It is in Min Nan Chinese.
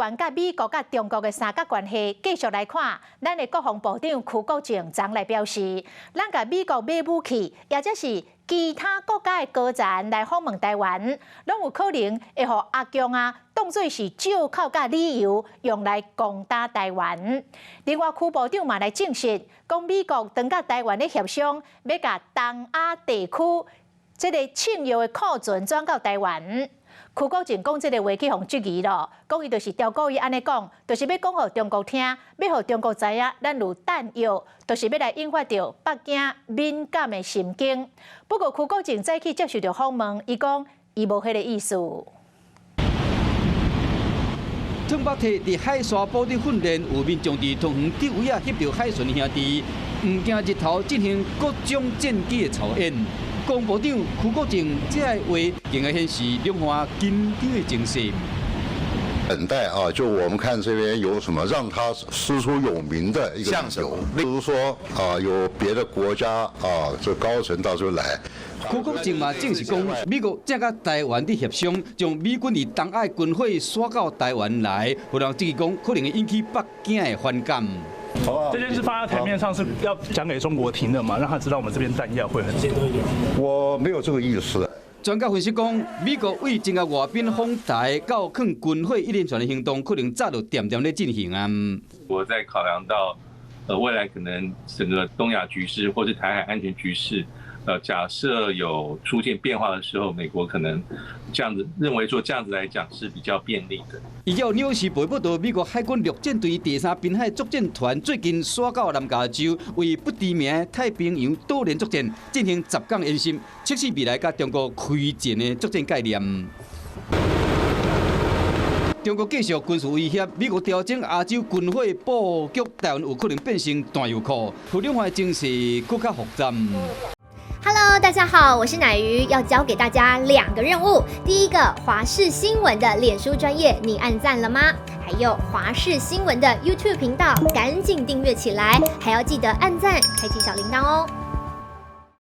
灣佮美國佮中國的三角關係，繼續來看，咱的國防部長邱國正昨來表示，咱共美國買武器，抑者是其他國家的高層來訪問台灣，攏有可能會予阿共啊當做是藉口佮理由，用來攻打台灣。另外，邱部長嘛來證實，講美國正佮台灣咧協商，欲共東亞地區這个銃藥的庫存轉到台灣。邱國正講這个話去予質疑咯，講伊就是刁故意按呢講，就是欲講予中國聽，欲予中國知影咱有彈藥，就是欲來引發著北京敏感的神經。不過邱國正早起接受著訪問，伊講伊無彼个意思。川北提佇海沙堡的訓練，有民眾佇桃園佇位仔翕著海巡兄弟，毋驚日頭進行各種戰機的操演。國防部長邱國正這个話，更加顯示兩岸緊張的情勢。等待啊，就我們看這邊有什麼讓他師出有名的一個理由，例如說啊，有別的國家啊，這高層到這邊來。邱國正嘛證實講，美國正佮台灣佇協商，將美軍佇東亞軍火徙到台灣來，予人質疑講可能會引起北京的反感。這件事放在台面上是要講給中國聽的嘛，讓他知道我們這邊彈藥會很多。我沒有這個意思。專家分析講，美國為增加外賓訪台到囥軍火一連串的行動，可能早就恬恬咧進行啊。我在考量到，未來可能整個東亞局勢或是台海安全局勢，假設有出現變化的時候，美國可能這樣子認為，說這樣子來講是比較便利的。依照紐時報報導，美國海軍陸戰隊第三濱海作戰團最近徙到南加州，為不知名太平洋島鏈作戰進行10天演習，測試未來佮中國開戰的作戰概念。中國繼續軍事威脅，美國調整亞洲軍火布局，台灣有可能變成彈藥庫，予兩岸情勢閣較複雜。 Hello，大家好，我是乃瑜，要交給大家兩個任務。第一個，華視新聞的臉書專頁，你按讚了嗎？還有華視新聞的 YouTube 頻道，趕緊訂閱起來，還要記得按讚，開啟小鈴鐺哦。